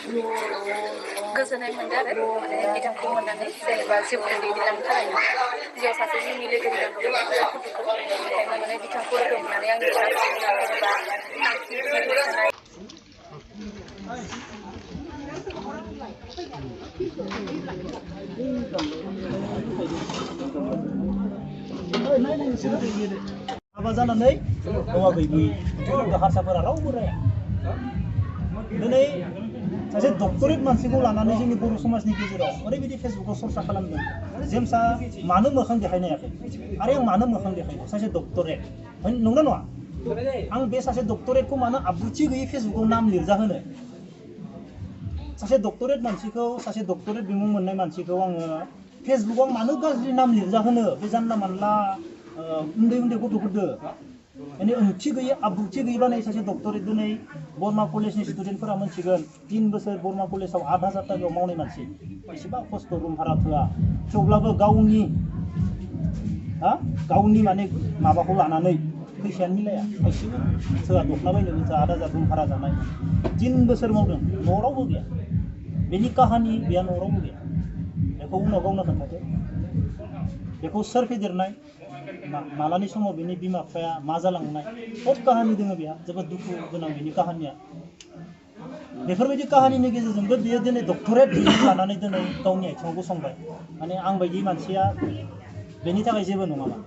गोजोननाय मोनदों आरो माने बिथांखौ मोननानै जेनेबा जिउखौ दैदेनलांनो थाखाय जिउआव सासे जिउनि लोगो नांगौ ओंखायनो माने बिथांखौ लोगो मोननानै आंनि जेनेबा थांखि जिउ थानाय हाबा जानानै हौवा गैयै हारसाफोरा रावबो राया दिनै सासे डक्टरेट मानसिखौ लानानै जोंनि बर' समाजनि गेजेराव ओरैबायदि फेसबुकाव चर्चा खालामदों जेमसा मानो मोखां देखायनो हायाखै आरो आं मानो मोखां देखायनो सासे डक्टरेट नंगौना नङा आं बे सासे डक्टरेटखौ मानो आब्रुथि गैयै फेसबुकाव नाम लिरजाहोनो सासे डक्टरेट मानसिखौ सासे डक्टरेट बिमुं मोननाय मानसिखौ आङो फेसबुकाव मानो गाज्रि नाम लिरजाहोनो बे जानला मानला उन्दै उन्दै गथ'फोरदो माने ओंथि गैयै आब्रुथि गैयै बानाय सासे डक्टरेट दिनै बरमा कलेजनि स्टुडेन्टफोरा मोनथिगोन 3 बोसोर बरमा कलेजाव 8,000 टाकायाव मावनाय मानसि बेसेबां खस्थ' रुम भारा थोआ थेवब्लाबो गावनि माने माबाखौ लानानै फैसायानो मिलाया खायसेबो सोरहा दखना बायनो 8,000 रुम भारा जानाय 3 बोसोर मावदों न'आव रावबो गैया बेनि काहानि बेया न'आव रावबो गैया बेखौ उनाव गावनो खोन्थादो बेखौ सोर फेदेरनाय मालानि समाव बिनि बिमा बिफाया मा जालांनाय सब काहानि दङ बेहा जोबोद दुखु गोनां बिनि काहानिया बेफोरबायदि काहानिनि गेजेरजोंबो बियो दिनै डक्टरेट लानानै दिनै गावनि आथिङाव गसंबाय माने आं बायदि मानसिया बेनि थाखाय जेबो नङामोन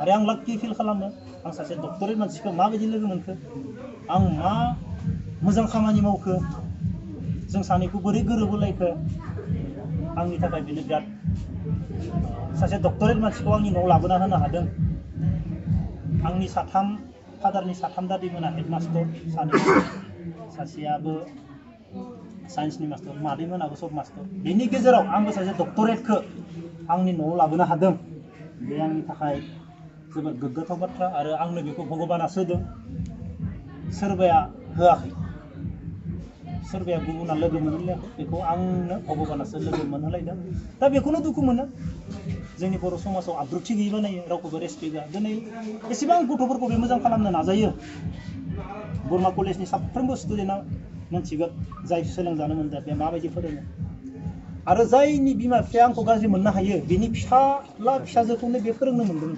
आरो आं लाक्कि फिल खालामो आं सासे डक्टरेट मानसिखौ माबायदि लोगो मोनखो आं मा मोजां खामानि मावखो जों सानैखौ बोरै गोरोबहोलायखो आंनि थाखाय बेनो बिराद सासे डक्टरेट मानसिखौ आंनि न'आव लाबोना होनो हादों आंनि फादारनि 3 दादिमोना हेडमास्टर सासेयाबो साइन्सनि मास्टर मादैमोनाबो सब मास्टर बेनि गेजेराव आंबो सासे डक्टरेटखौ आंनि न'आव लाबोनो हादों बे आंनि थाखाय जोबोद गोग्गाथाव बाथ्रा आरो आंनो बेखौ भगबानासो होदों सोरबाया होआखै सोरबाया गुबुना लोगो मोनहोलायाखै बेखौ आंनो भगबानासो लोगो मोनहोलायदों दा बेखौनो दुखु मोनो जोंनि बर' समाजाव आब्रुथि गैयै बानायो रावखौबो रेसपेक्ट होआ दिनै एसेबां गथ'फोरखौ बे मोजां खालामनो नाजायो बरमा कलेजनि साफ्रोमबो स्टुडेन्टआ मोनथिगोन जाय सोलोंजानो मोनदों बे माबायदि फोरोङो आरो जायनि बिमा बिफाया आंखौ गाज्रि मोननो हायो बेनि फिसाला फिसाजोखौनो बे फोरोंनो मोनदों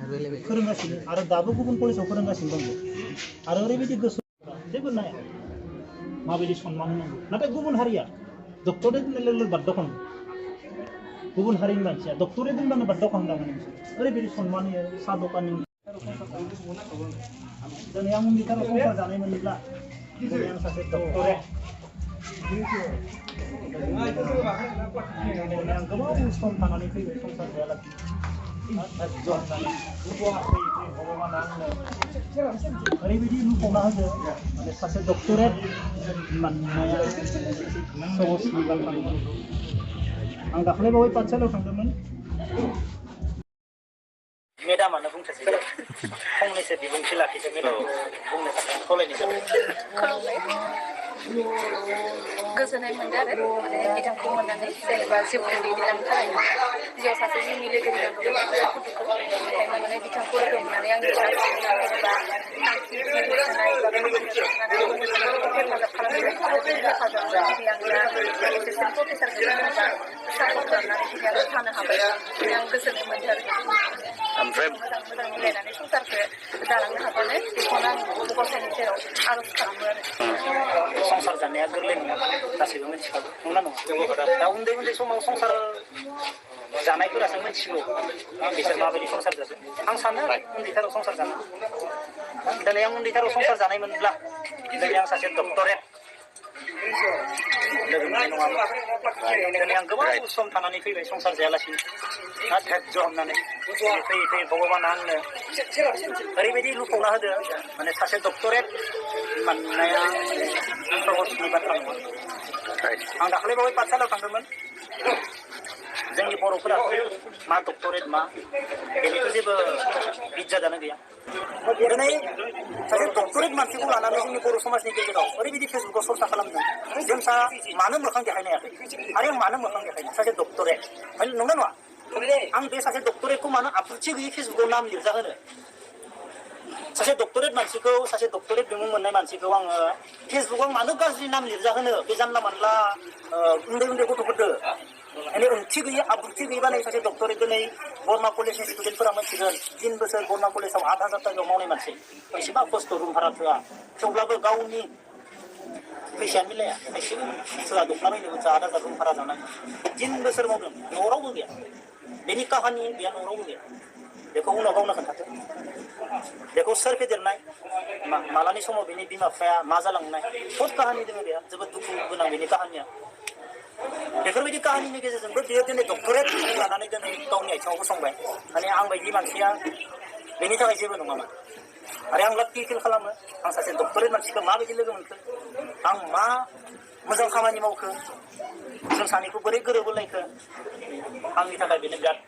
फोरोंगासिनो आरो दाबो गुबुन कलेजाव फोरोंगासिनो दं आरो ओरैबायदि गोसो जेबो नाया माबायदि सन्मान होनांगौ नाथाय गुबुन हारिया डक्टरेट होननाय लोगो बाद्दा खालामो गुबुन हारिनि मानसिया डक्टरेट होनबानो बाद्दा खालामो ओरैबायदि सन्मान होयो साहा दखाननि दिनै आं उन्दैथाराव संसार जानाय मोनोब्ला दिनै आं सासे डक्टरेट आं गोबाव सम थानानै फैबाय संसार जायालासिनो भगबाना आंनो ओरैबायदि लुफावना होदो माने सासे डक्टरेट मोननाया सहसनि बाथ्रा नङा आं दाखालि बावै पाठसालायाव थांदोंमोन मेडामानो बुंथारसै फंनैसो बिबुंथि लाखिदो मेडामखौ बुंनो थाखाय खावलायनाय जाबाय गोजोननाय मोनदों आरो माने बिथांखौ मोननानै जेनेबा जिउखौ दैदेनलांनो थाखाय जिउआव सासे जिउनि लोगो नांगौ ओंखायनो माने बिथांखौ लोगो मोननानै आंनि जेनेबा थांखि जिउ थानाय हेफाजाब खालामदों आरो बे हेफाजाबाव गिबि आं दा एसिस्टेन्ट प्रफेसारखौ जेनेबा सापर्ट खालामनानै दिनै आं थानो हाबाय आं गोजोननाय मोनदों आरो ओमफ्राय मोजां मिलायनानै संसारखौ दालांनो हाबानो बेखौनो आं गसाइनि सेराव आर'ज खालामो आरो संसार जानाया गोरलै नङा गासैबो मिथिखागौ नंगौना नङा दा उन्दै उन्दै समाव संसार जानायफोरासो मिथिगौ बिसोर माबायदि संसार जादों आं सानो उन्दैथाराव संसार जानो दिनै आं उन्दैथाराव संसार जानाय मोनब्ला दिनै आं सासे डक्टरेट लोगो मोननाय नङामोन दिनै आं गोबाव सम थानानै फैबाय संसार जायालासिनो धैर्य हमनानै फैयै फैयै भगबाना आंनो ओरैबायदि लुफावना होदो माने सासे डक्टरेट मोननाया सहसनि बाथ्रा नङा आं दाखालि बावै पाठसालायाव थांदोंमोन जोंनि बर'फोरा मा डक्टरेट मा बेनिथ' जेबो इज्जतआनो गैया दिनै सासे डक्टरेट मानसिखौ लानानै जोंनि बर' समाजनि गेजेराव ओरैबायदि फेसबुकाव चर्चा खालामदों जोंसा मानो मोखां देखायनो हायाखै आरो आं मानो मोखां देखायनो सासे डक्टरेट नंगौना नङा आं बे सासे डक्टरेटखौ मानो आब्रुथि गैयै फेसबुकाव नाम लिरजाहोनो सासे डक्टरेट मानसिखौ सासे डक्टरेट बिमुं मोननाय मानसिखौ आङो फेसबुकाव मानो गाज्रि नाम लिरजाहोनो बे जानला मानला उन्दै उन्दै गथ'फोरदो माने ओंथि गैयै आब्रुथि गैयै बानाय सासे डक्टरेट दिनै बरमा कलेजनि स्टुडेन्टफोरा मिथिगोन 3 बोसोर बरमा कलेजाव 8,000 टाकायाव मावनाय मानसि एसेबां खस्थ' रुम भारा थोआ थेवब्लाबो गावनि फैसाया मिलाया एसेबो सोरबा दखना बायनोबो 8,000 रुम भारा जानाय 3 बोसोर मावदों न'आव रावबो गैया बेनि काहानि गैया न'आव रावबो गैया बेखौ उनाव गावनो खोन्थाथों बेखौ सोर फेदेरनाय मालानि समाव बेनि बिमा बिफाया मा जालांनाय बहुत काहानि दङ बेहा जोबोद दुखु गोनां बेनि काहानिया बेफोरबायदि काहानिनि गेजेरजोंबो बेयो दिनै डक्टरेट लानानै दिनै गावनि आथिङाव गसंबाय माने आं बायदि मानसिया बेनि थाखाय जेबो नङामोन आरो आं लाखि फिल खालामो आं सासे डक्टरेट मानसिखौ माबायदि लोगो मोनखो आं मा मोजां खामानि मावखो जों सानैखौ बोरै गोरोबहोलायखो आंनि थाखाय बेनो बिराद